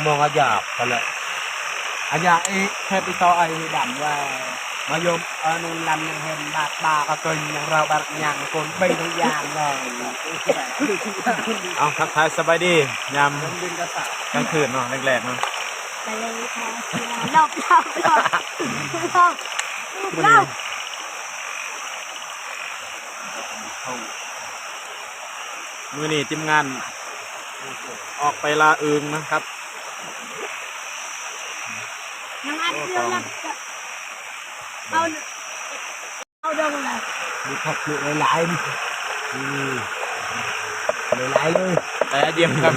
ມອງອາຢາກຫັ້ນແຫຼະ ອາຢາກອີກ ແຄບອີ່ຕໍ່ໄອ້ດຳວ່າ ມາຍົມ ເອີ ນູນລຳຍັງເຫັນບາດບາກະເກີນ ຍັງເຮົາບາດຍັງຄົນໄປໄດ້ຢ່າງເລີຍ. ເອົາ ທັກທາຍສະບາຍດີ ຍາມກາງຄືນເນາະ ແລງໆເນາະ ໄປເລີຍຄ່ະ ລອບ ລອບ ລອບ ລອບ. ມື້ນີ້ທີມງານອອກໄປລ່າອຶ່ງນະຄັບ ນ້ຳອັດ ນ້ຳອັດ ເອົາ ເອົາເດີ ມີຜັກເຍອະຫຼາຍໆ ນີ້ ນີ້ ຫຼາຍໆເລີຍ ໄດ້ອາເຢັມຄັບ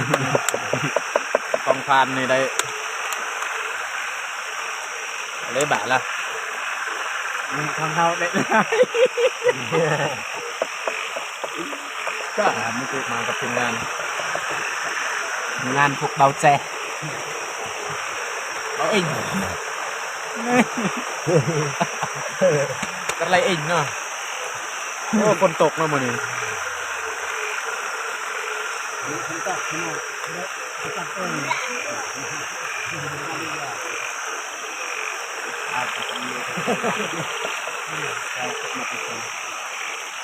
ຂອງຜ່ານນີ້ໄດ້ ເລີຍບາດລະ ຂອງເຮົາໄດ້ ກໍມາກັບທີມງານ ທີມງານພວກເບົາແຈ ເບົາເອັງ ກັບໄລເອັງເນາະ. ໂອ້ ຝົນຕົກເນາະມື້ນີ້ ຝົນຕົກເນາະ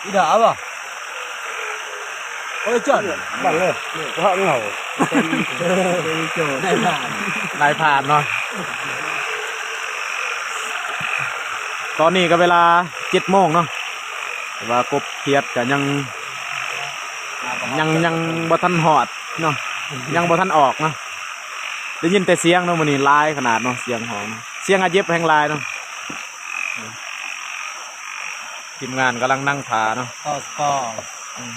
ອີດາບໍ່? ໂອ້ຍ ຈອນ ບັງເລີຍ ເພາະເຫງົາ ນາຍຜ່ານ ນາຍຜ່ານເນາະ. ຕອນນີ້ກໍເວລາເຈັດໂມງເນາະ ແຕ່ວ່າກົບຂຽດກໍຍັງ ຍັງ ຍັງບໍ່ທັນຮອດເນາະ ຍັງບໍ່ທັນອອກເນາະ. ໄດ້ຍິນແຕ່ສຽງເນາະ ມື້ນີ້ຫຼາຍຂະໜາດເນາະ ສຽງຮ້ອງ ສຽງອາເຈັບແຮງຫຼາຍເນາະ. ທີມງານກຳລັງນັ່ງຖ້າເນາະ ອືມ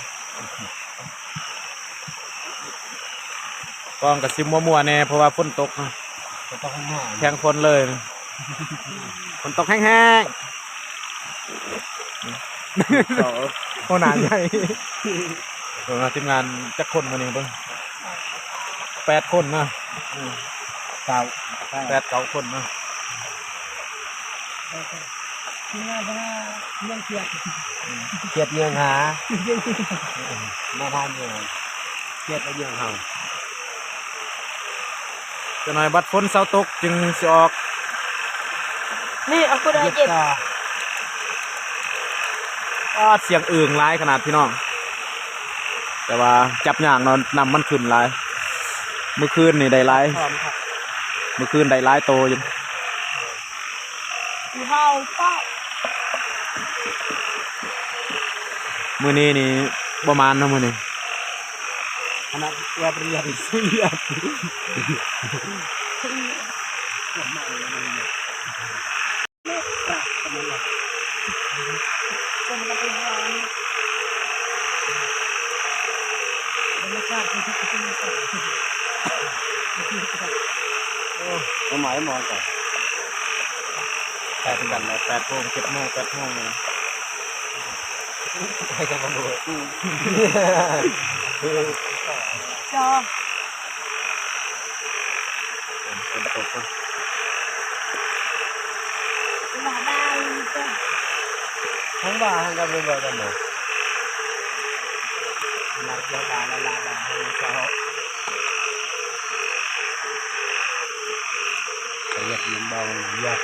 ກ້ອງກໍຊິມົວໆແດ່ ເພາະວ່າຝົນຕົກເນາະ ຝົນຕົກແຮງໆ ແຂ່ງຝົນເລີຍ ຝົນຕົກແຮງໆ. ໂອ້ ໜ້າໃຫຍ່ ເບິ່ງວ່າທີມງານຈັກຄົນມື້ນີ້ ເບິ່ງ ແປດຄົນເນາະ ເກົ້າ ແປດເກົ້າຄົນເນາະ. ທີມງານພາເມືອງຂຽດ ຂຽດເມືອງຫາ ມາພາເມືອງຂຽດໄປເມືອງເຮົາ. ຈັກໜ້ອຍບັດຝົນເຊົາຕົກຈຶ່ງຊິອອກ ນີ້ເອົາຜູ້ໃດເຈັບ ອາ ສຽງອຶ່ງຫຼາຍຂະໜາດພີ່ນ້ອງ ແຕ່ວ່າຈັບຍາກເນາະ ນ້ຳມັນຂຶ້ນຫຼາຍ. ມື້ຄືນນີ້ໄດ້ຫຼາຍ ມື້ຄືນໄດ້ຫຼາຍໂຕຢູ່. ມື້ນີ້ນີ້ບໍ່ໝານເນາະມື້ນີ້ ຂະໜາດແວບເລີຍ ໂອ້ ມາໃໝ່ມາກ່ອນ ແປດໂມງ ແປດໂມງ ເຈັດໂມງ ແປດໂມງນີ້ ໃຫ້ກັນບໍ່ຮູ້ ຈອ ຝົນຕົກ ມາໄດ້ ທັງວ່າຫັ້ນກໍບໍ່ເບິ່ງກັນເນາະ ມັກຢາກບານລະລາບານໃຫ້ເຈົ້າ ປະຢັດມັນເບົາຢາກ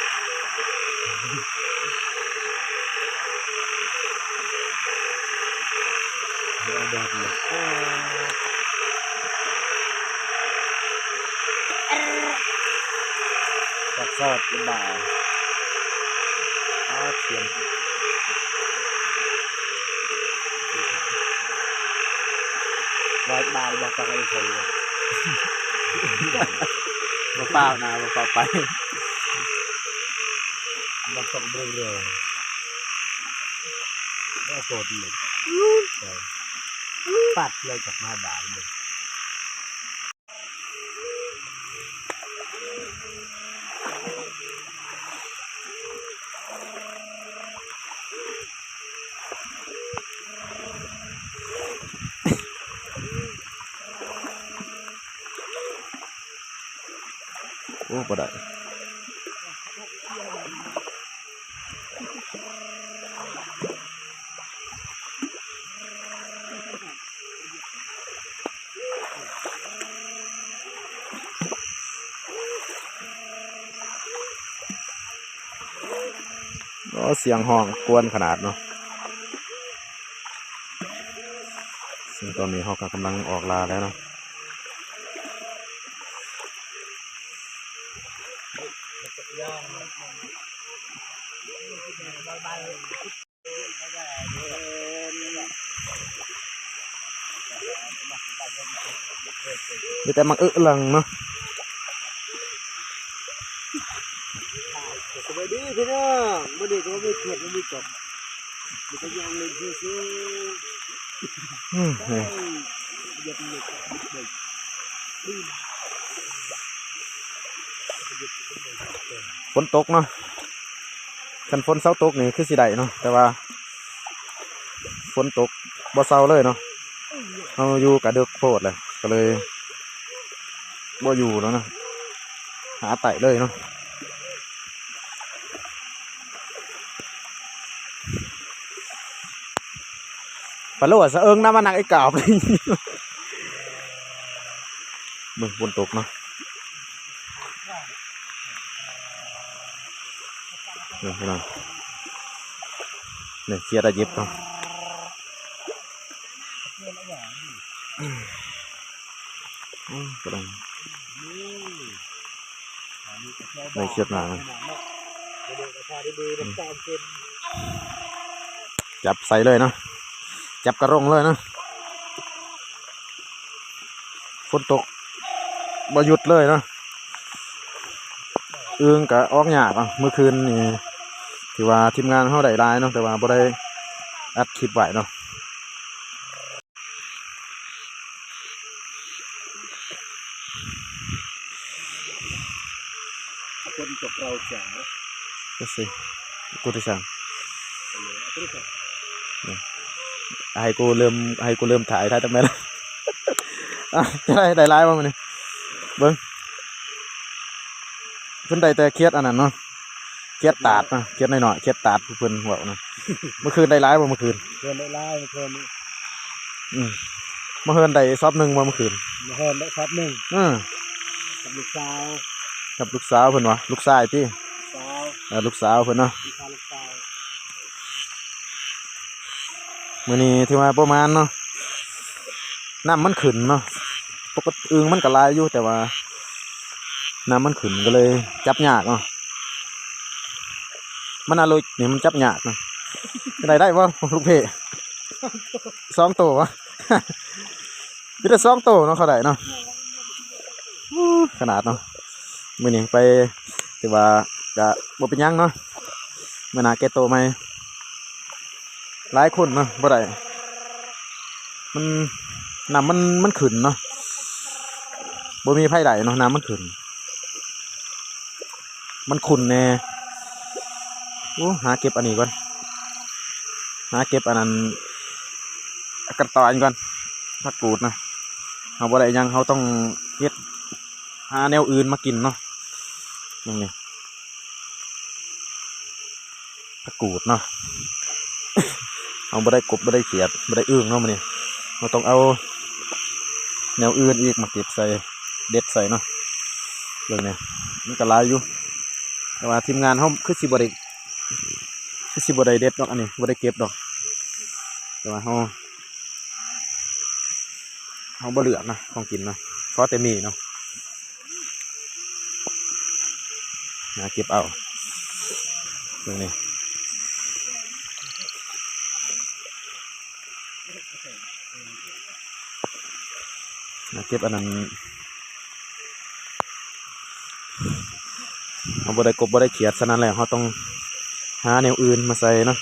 ເອົາແບບນີ້ ປາກຊອດລະບາຍ ປາດສຽງ ລອຍບາຍບໍ່ ປາກໄອ້ຄົນເລີຍ ບໍ່ຟ້າວນະ ບໍ່ຟ້າວໄປ ບໍ່ຕ້ອງເບິ່ງເລີຍ ແລ້ວໂກດເລີຍ ປັດເລີຍກັບມາບາຍເລີຍ. ໂອ້ ບໍ່ໄດ້. ໂ ໂອ້ ສຽງຮ້ອງກວນຂະໜາດເນາະ. ເຊິ່ງຕອນນີ້ເຮົາກໍກຳລັງອອກລ່າແລ້ວເນາະ. ມີແຕ່ໝາກອຶເລິງເນາະ. ສະບາຍດີພີ່ນ້ອງ, ມື້ນີ້ກໍບໍ່ມີເຂດ ບໍ່ມີກອບ ມີແຕ່ຍ່າງຫຼິ້ນຊື່ໆ. ອືມ ນີ້ ຝົນຕົກເນາະ, ຄັນຝົນເຊົາຕົກນີ້ຄືຊິໄດ້ເນາະ, ແຕ່ວ່າຝົນຕົກບໍ່ເຊົາເລີຍເນາະ. ເຮົາຢູ່ກະເດິກໂພດແຫຼະ ກໍເລີຍບໍ່ຢູ່ແລ້ວເນາະ, ຫາໄຕ້ເລີຍເນາະ. ປາໂລດສະເອິງນຳມານັ່ງໄອ້ກາບ. ເບິ່ງຝົນຕົກເນາະ, ນີ້ພີ່ນ້ອງ, ນີ້ເຄຍດອາເຈັບເນາະ. ອືມ ກຳລັງ ໄດ້ເຊືອກໜາງ ອືມ ຈັບໃສ່ເລີຍເນາະ, ຈັບກະລົງເລີຍເນາະ. ຝົນຕົກບໍ່ຢຸດເລີຍເນາະ, ອຶ່ງກະອອກຍາກເນາະ. ມື້ຄືນນີ້ຖືວ່າທີມງານເຮົາໄດ້ຫຼາຍເນາະ, ແຕ່ວ່າບໍ່ໄດ້ອັດຄລິບໄວ້ເນາະ. ຄົນຕົກເອົາຈາງ ກູໄດ້ສັ່ງ ໃຫ້ກູເລີ່ມ ໃຫ້ກູເລີ່ມຖ່າຍ ຖ່າຍຕັ້ງແມ່ນ ອ່ະ ໄດ້ ໄດ້ຫຼາຍບໍ່ມື້ນີ້? ເບິ່ງ ເພິ່ນໄດ້ແຕ່ເຂດອັນນັ້ນເນາະ, ເຂດຕາດເນາະ, ເຂດນ້ອຍໆ ເຂດຕາດ ຜູ້ເພິ່ນເວົ້ານະ. ເມື່ອຄືນໄດ້ຫຼາຍບໍ່ເມື່ອຄືນ? ເພິ່ນໄດ້ຫຼາຍເມື່ອຄືນນີ້. ອືມ ມາເຮືອນໄດ້ສອບໜຶ່ງບໍ່ເມື່ອຄືນ? ມາເຮືອນໄດ້ສອບໜຶ່ງ. ເອີ ກັບລູກສາວ ກັບລູກສາວເພິ່ນຫວາ? ລູກຊາຍຕິ? ສາວ ເອີ ລູກສາວເພິ່ນເນາະ. ມື້ນີ້ຖືວ່າປະມານເນາະ, ນ້ຳມັນຂຶ້ນເນາະ. ປົກກະຕິອຶ່ງມັນກໍຫຼາຍຢູ່ ແຕ່ວ່ານ້ຳມັນຂຶ້ນກໍເລີຍຈັບຍາກເນາະ. ມັນອາລຸຍນີ້ມັນຈັບຍາກເນາະ. ໄດ້ ໄດ້ບໍ່ລູກເພ? ສອງໂຕຫວາ? ມີແຕ່ສອງໂຕເນາະ ເຂົາໄດ້ເນາະ. ຂະໜາດເນາະ. ມື້ນີ້ໄປ ຖືວ່າກະບໍ່ເປັນຫຍັງເນາະ, ມື້ໜ້າແກ້ໂຕໃໝ່. ຫຼາຍຄົນເນາະ ບໍ່ໄດ້ ມັນ ນ້ຳມັນ ມັນຂຶ້ນເນາະ, ບໍ່ມີໃຜໄດ້ເນາະ ນ້ຳມັນຂຶ້ນ ມັນຂຸ່ນແດ່. ໂອ້ ຫາເກັບອັນນີ້ກ່ອນ ຫາເກັບອັນນັ້ນ ອັກກະຕອນກ່ອນ ຜັກກູດນະ. ເຮົາບໍ່ໄດ້ຫຍັງ ເຮົາຕ້ອງເຮັດ ຫາແນວອື່ນມາກິນເນາະ. ນີ້ ຜັກກູດເນາະ, ເຮົາບໍ່ໄດ້ກົບ ບໍ່ໄດ້ຂຽດ ບໍ່ໄດ້ອຶ່ງເນາະມື້ນີ້. ເຮົາຕ້ອງເອົາແນວອື່ນອີກມາເກັບໃສ່ ເດັດໃສ່ເນາະ. ເບິ່ງແດ່ ມັນກໍຫຼາຍຢູ່ ແຕ່ວ່າທີມງານເຮົາຄືຊິບໍ່ໄດ້ ຄືຊິບໍ່ໄດ້ເດັດດອກ ອັນນີ້ບໍ່ໄດ້ເກັບດອກ. ແຕ່ວ່າເຮົາ ເຮົາບໍ່ເລືອກນະ ຂອງກິນນະ ຂໍແຕ່ມີເນາະ. ຫາເກັບເອົາ ເບິ່ງນີ້ ຫາເກັບອັນນັ້ນ. ເຮົາບໍ່ໄດ້ກົບ ບໍ່ໄດ້ຂຽດ ສະນັ້ນແລ້ວເຮົາຕ້ອງຫາແນວອື່ນມາໃສ່ເນາະ.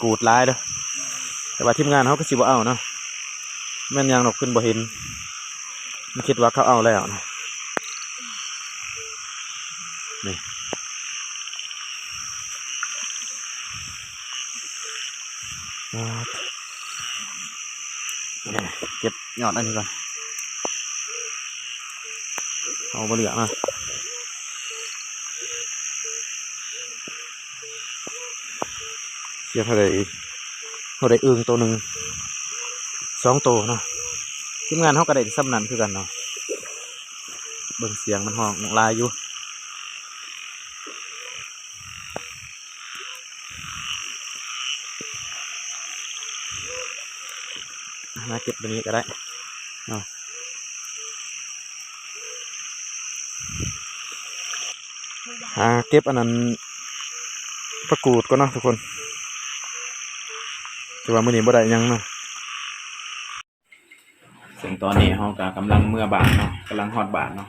ກູດຫຼາຍເດີ້ ແຕ່ວ່າທີມງານເຮົາກໍຊິບໍ່ເອົາເນາະ. ແມ່ນຫຍັງດອກ ເພິ່ນບໍ່ເຫັນ ມັນຄິດວ່າເຂົາເອົາແລ້ວນະ. ນີ້ ເກັບຍອດອັນນີ້ກ່ອນ ເອົາບໍ່ເຫຼືອນະ. ເສຍເທົ່າໃດອີກ? ເຮົາໄດ້ອຶ່ງໂຕໜຶ່ງ ສອງໂຕເນາະ. ທີມງານເຮົາກໍໄດ້ສ່ຳນັ້ນຄືກັນເນາະ. ເບິ່ງສຽງມັນຮ້ອງຫຼາຍຢູ່. ມາເກັບຕົວນີ້ກໍໄດ້ເນາະ. ຫາເກັບອັນນັ້ນ ຜັກກູດກ່ອນເນາະທຸກຄົນ. ແຕ່ວ່າມື້ນີ້ບໍ່ໄດ້ຫຍັງເນາະ. ເຊິ່ງຕອນນີ້ເຮົາກໍກຳລັງເມືອບ້ານເນາະ, ກຳລັງຮອດບ້ານເນາະ.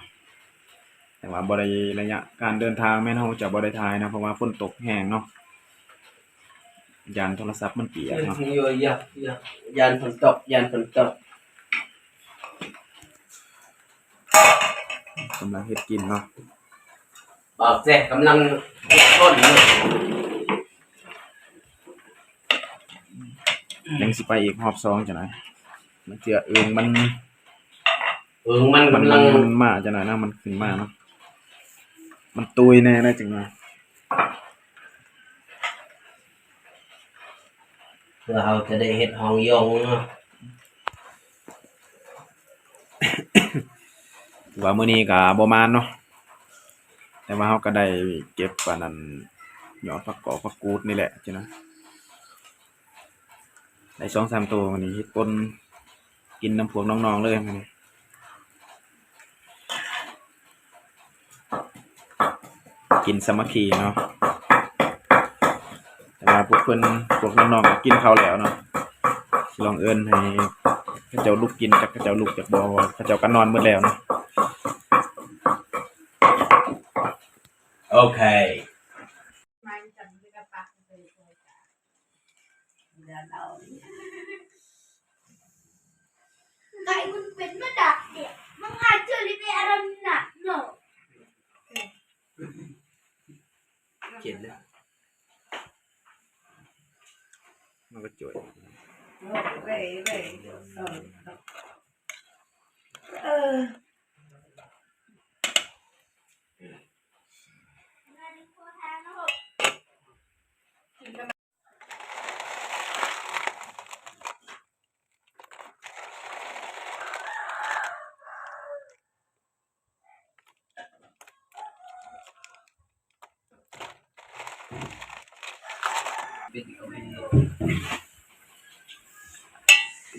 ແຕ່ວ່າບໍ່ໄດ້ ໄລຍະການເດີນທາງແມ່ນເຮົາຈະບໍ່ໄດ້ຖ່າຍເນາະ, ເພາະວ່າຝົນຕົກແຮງເນາະ, ຢ້ານໂທລະສັບມັນປຽກເນາະ. ຢ້ານຝົນຕົກ, ຢ້ານຝົນຕົກ. ກຳລັງເຮັດກິນເນາະ. ບ່າວແຊກຳລັງເຮັດກົ້ນຢູ່. ຍັງຊິໄປອີກຮອບສອງຈັ່ງໃດ. ມັນເທື່ອເອີງມັນ ເອີງມັນ ມັນ ກຳລັງ ມັນມາຈັ່ງໃດນະ, ມັນຂຶ້ນມາເນາະ. ມັນຕຸຍແນ່ໄດ໋ຈັ່ງວ່າ. ເພື່ອເຮົາຈະໄດ້ເຮັດຫ້ອງຢອງເນາະ. ວ່າມື້ນີ້ກໍບໍ່ໝານເນາະ, ແຕ່ວ່າເຮົາກໍໄດ້ເກັບອັນນັ້ນ ຍອດຜັກກອກຜັກກູດນີ້ແຫຼະຊີ້ນະ, ໄດ້ສອງສາມໂຕ. ມື້ນີ້ເຮັດປົ່ນກິນນຳພວກນ້ອງໆເລີຍມື້ນີ້. ກິນສາມັກຄີເນາະ. ແຕ່ວ່າພວກເພິ່ນ ພວກນ້ອງໆກໍກິນເຂົ້າແລ້ວເນາະ, ລອງເອີ້ນໃຫ້ເຂົາເຈົ້າລຸກກິນ, ຈັກເຂົາເຈົ້າລຸກຈັກບໍ່, ເພາະວ່າເຂົາເຈົ້າກໍນອນໝົດແລ້ວເນາະ. ໂອເຄ. ໄກ່ມັນເປັນມາດັກເດະ, ມັນອາດເຈີລິເປອາລັນນະເນາະ. ເຈັບເດ້. ມັນກໍຈ່ອຍ. ເອີ.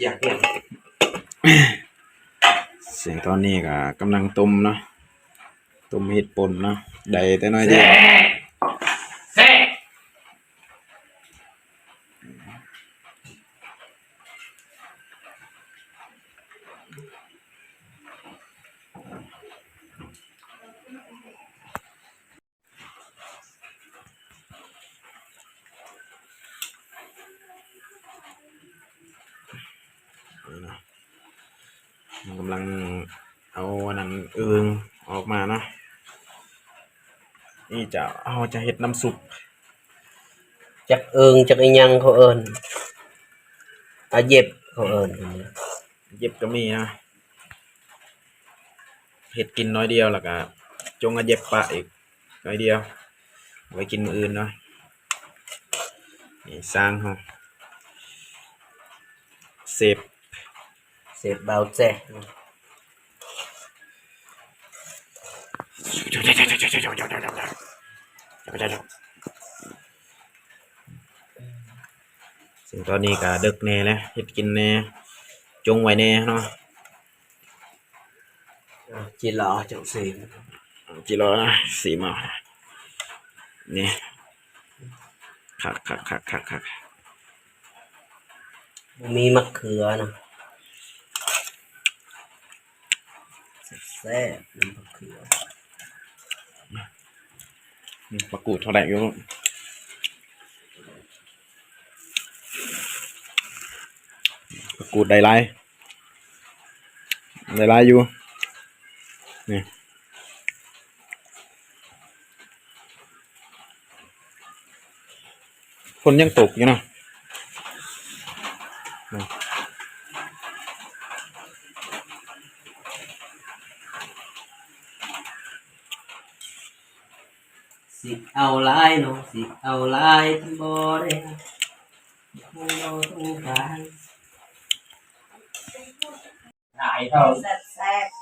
ຢາກຮຽນ. ເຊິ່ງຕອນນີ້ກໍກຳລັງຕົ້ມເນາະ, ຕົ້ມເຫັດປົ່ນເນາະ, ໄດ້ແຕ່ໜ້ອຍດຽວ. ແຊບ ແຊບ. ນີ້ນະ ມັນກຳລັງເອົາອັນນັ້ນ ເອີ່ງອອກມາເນາະ. ນີ້ຈະ ເຮົາຈະເຮັດນ້ຳຊຸບ. ຈັກເອີ່ງ ຈັກອີ່ຫຍັງເຂົາເອີ້ນ ອາເຢັບເຂົາເອີ້ນ ອາເຢັບກໍມີນະ. ເຮັດກິນໜ້ອຍດຽວ ແລ້ວກະຈົ່ງອາເຢັບປະອີກໜ້ອຍດຽວ ໄວ້ກິນມື້ອື່ນເນາະ. ນີ້ຊ່າງເຮົາ ເຊຟ ເຊຟບ່າວແຈ. ເຊິ່ງຕອນນີ້ກະເດິກແດ່ແລ້ວ ເຮັດກິນແດ່ ຈົ່ງໄວ້ແດ່ເນາະ. ອ່າ ຈີ່ຫຼໍ່ຈັ່ງຊີ້ ຈີ່ຫຼໍ່ນະ ຊີມເອົາ ນີ້ ຄັກໆໆໆໆ. ບໍ່ມີໝາກເຂືອນະ ແຊບໆ ນ້ຳໝາກເຂືອ. ອືມ ຜັກກູດເທົ່າໃດຢູ່ ຜັກກູດໄດ້ຫຼາຍ ໄດ້ຫຼາຍຢູ່ ນີ້. ຝົນຍັງຕົກຢູ່ເນາະ. ຊິເອົາຫຼາຍເນາະ ຊິເອົາຫຼາຍ ບໍ່ໄດ້ຮັກ ບໍ່ຕ້ອງການ. ຫຼາຍເທົ່າ ແຊບໆ.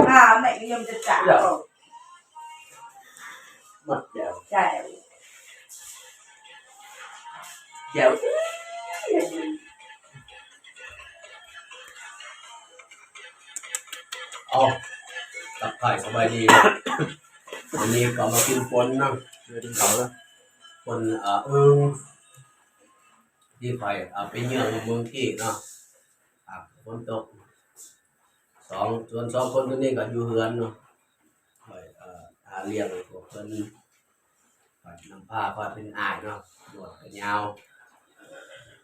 ອ່າ ແມ່ກໍຍັງຈະຈາກ ໝົດແລ້ວ ແຈ່ວ ແຈ່ວ. ເອົາ ທັກທາຍສະບາຍດີເນາະ ວັນນີ້ກໍມາກິນປົ່ນເນາະ ກິນເຂົ້າເດີ ປົ່ນ ເອີ ອຶ່ງ ທີ່ຂ້ອຍເອົາໄປເຍືອງເມື່ອກີ້ເນາະ ອ່າ ຝົນຕົກ ສອງ ສ່ວນສອງຄົນຕົວນີ້ກໍຢູ່ເຮືອນເນາະ ຂ້ອຍ ເອີ ຫາລ້ຽງພວກເພິ່ນ ຂ້ອຍນຳພາ ຂ້ອຍເປັນອ້າຍເນາະ ໜວດກໍຍາວ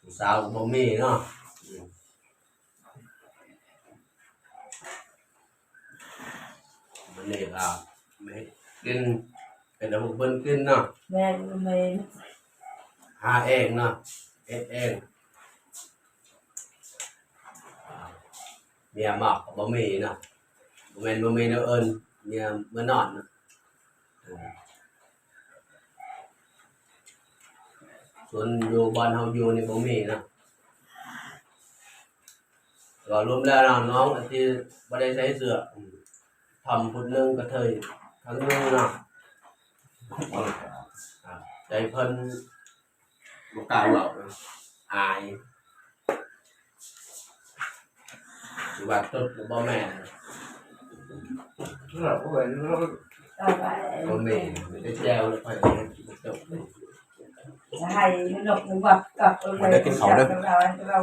ຜູ້ສາວກໍບໍ່ມີເນາະ ອືມ. ມື້ນີ້ກໍມາເຮັດກິນ ເຮັດໃຫ້ພວກເພິ່ນກິນເນາະ ແມ່ນ ແມ່ນ ຫາເອງເນາະ ເຮັດເອງ ເມຍມາກໍບໍ່ມີເນາະ ບໍ່ແມ່ນບໍ່ມີແນວອື່ນ ເມຍເມືອນອນເນາະ ເອີ ສ່ວນຢູ່ບ່ອນເຮົາຢູ່ນີ້ບໍ່ມີເນາະ. ກໍລວມແລ້ວເນາະ ນ້ອງທີ່ບໍ່ໄດ້ໃສ່ເສື້ອ ອືມ ທຳຜູ້ໜຶ່ງ ກະເທີຍທາງໜຶ່ງເນາະ ອ່າ ໃຈເພິ່ນບໍ່ກ້າເວົ້າ ອາຍ ຊິວ່າຕົດກໍບໍ່ແມ່ນ ບໍ່ແມ່ນ ມີແຕ່ແຈ່ວແລ້ວ ໃຜຈະໃຫ້ຕົດ ໃຫ້ນົກມັນວ່າກັບ ມາເດີ ກິນເຂົ້າເດີ ເຮົາ ເຮົາ ເຮົາ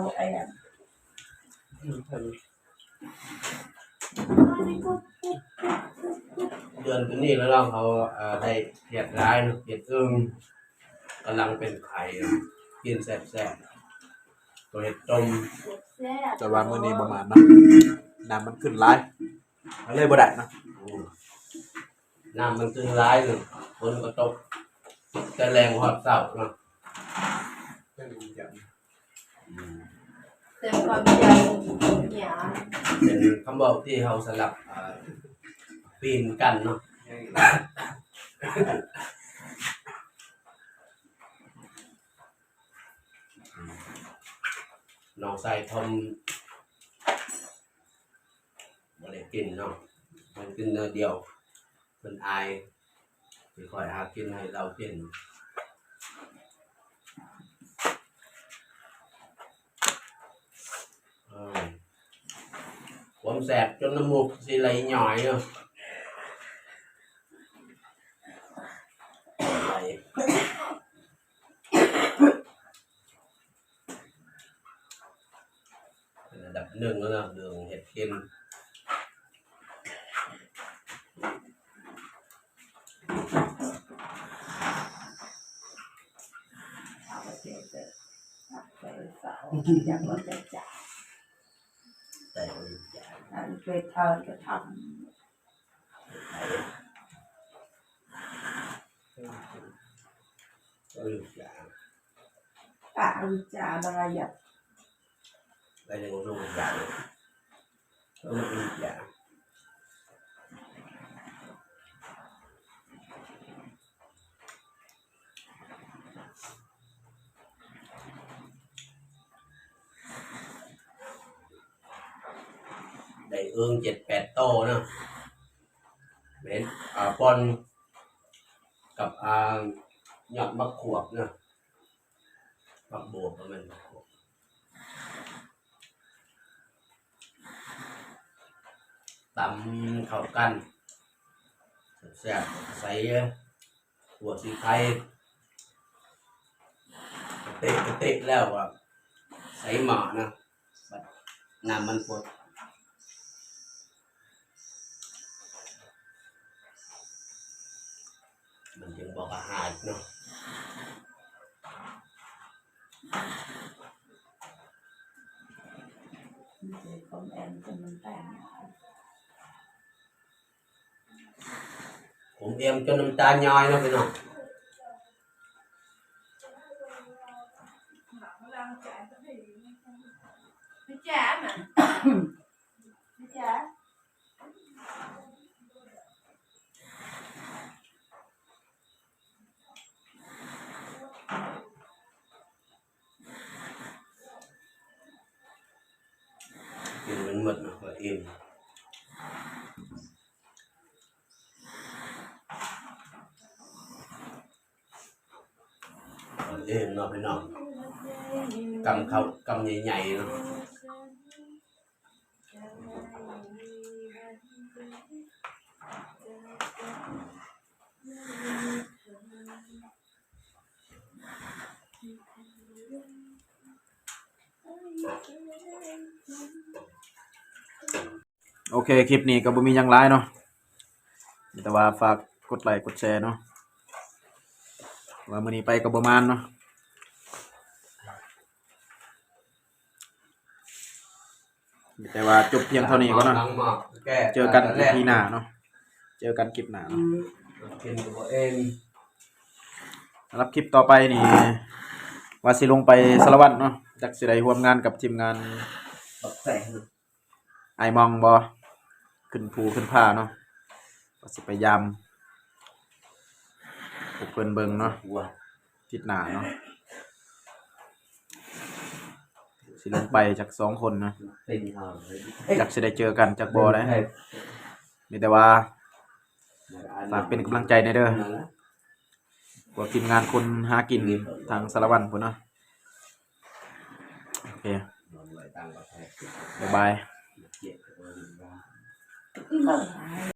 ເດືອນຕົວນີ້ແລ້ວເນາະ ເຮົາ ເອີ ໄດ້ເຫັດຫຼາຍເນາະ ເຫັດອຶ່ງ ກຳລັງເປັນໄຂ່ ກິນແຊບໆ ຕົວເຫັດຕົ້ມ ແຊບໆ ແຕ່ວ່າມື້ນີ້ບໍ່ໝານເນາະ ນ້ຳມັນຂຶ້ນຫຼາຍ ກໍເລີຍບໍ່ໄດ້ເນາະ ອືມ ນ້ຳມັນຂຶ້ນຫຼາຍ ຝົນກໍຕົກແຕ່ແລງຮອດເຊົ້າເນາະ ເປັນຄວາມຈຳ ອືມ ເປັນຄວາມຈຳເນຍ ເປັນຄຳເວົ້າທີ່ເຮົາສະຫຼັບ ອ່າ ປີນກັນເນາະ ອືມ ນ້ອງຊາຍທອມ ບໍ່ໄດ້ກິນເນາະ ເພິ່ນກິນໜ້ອຍດຽວ ເພິ່ນອາຍ ຊິຄ່ອຍຫາກິນໃຫ້ລາວກິນ ເອີ ຄວາມແຊບຈົນນ້ຳມູກຊິໄຫຼຍ້ອຍເນາະ ໄຫຼ. ເປັນອັນດັບໜຶ່ງແລ້ວເນາະ ເລື່ອງເຮັດກິນ ແຕ່ ໄດ້ເອີ່ງເຈັດແປດໂຕເນາະ ແມ່ນ ອ່າ ປ່ອນກັບ ອ່າ ຍອດໝາກຂວບເນາະ ໝາກບວບ ບໍ່ແມ່ນໝາກຂວບ ຕຳເຂົ້າກັນແຊບໆ ໃສ່ ຫົວສີໄຄ ກະເຕະກະເຕະແລ້ວກໍໃສ່ໝໍ້ນະ ບັດນ້ຳມັນຟົດ ມັນຈຶ່ງບໍ່ກະຫາຍເນາະ. ຜົມເອງຈົນນ້ຳຕາຍ້ອຍເນາະພີ່ນ້ອງ. ກິນມັນ ໝົດເນາະ ເອີ ເນາະພີ່ນ້ອງ ກຳເຂົ້າກຳໃຫຍ່ໆເນາະ. ໂອເຄ ຄລິບນີ້ກໍບໍ່ມີຫຍັງຫຼາຍເນາະ ມີແຕ່ວ່າຝາກກົດໄລກົດແຊເນາະ ວ່າມື້ນີ້ໄປກໍບໍ່ໝານເນາະ ມີແຕ່ວ່າຈົບພຽງເທົ່ານີ້ກ່ອນເນາະ ເຈີກັນອີພີໜ້າເນາະ ເຈີກັນຄລິບໜ້າເນາະ. ສຳລັບຄລິບຕໍ່ໄປນີ້ ວ່າຊິລົງໄປສາລະວັນເນາະ ຈັກຊິໄດ້ຮ່ວມງານກັບທີມງານ ບັກແຕງ ອ້າຍມອງບໍ່ ຂຶ້ນພູຂຶ້ນຜາເນາະ ວ່າຊິໄປຢາມພວກເພິ່ນເບິ່ງເນາະ ທິດໜ້າເນາະ ຊິລົງໄປຈັກສອງຄົນເນາະ ຈັກຊິໄດ້ເຈີກັນຈັກບໍ່ໄດ໋ ມີແຕ່ວ່າຝາກເປັນກຳລັງໃຈແດ່ເດີ ພວກທີມງານຄົນຫາກິນທາງສາລະວັນພຸ້ນເນາະ ໂອເຄ ບາຍບາຍ.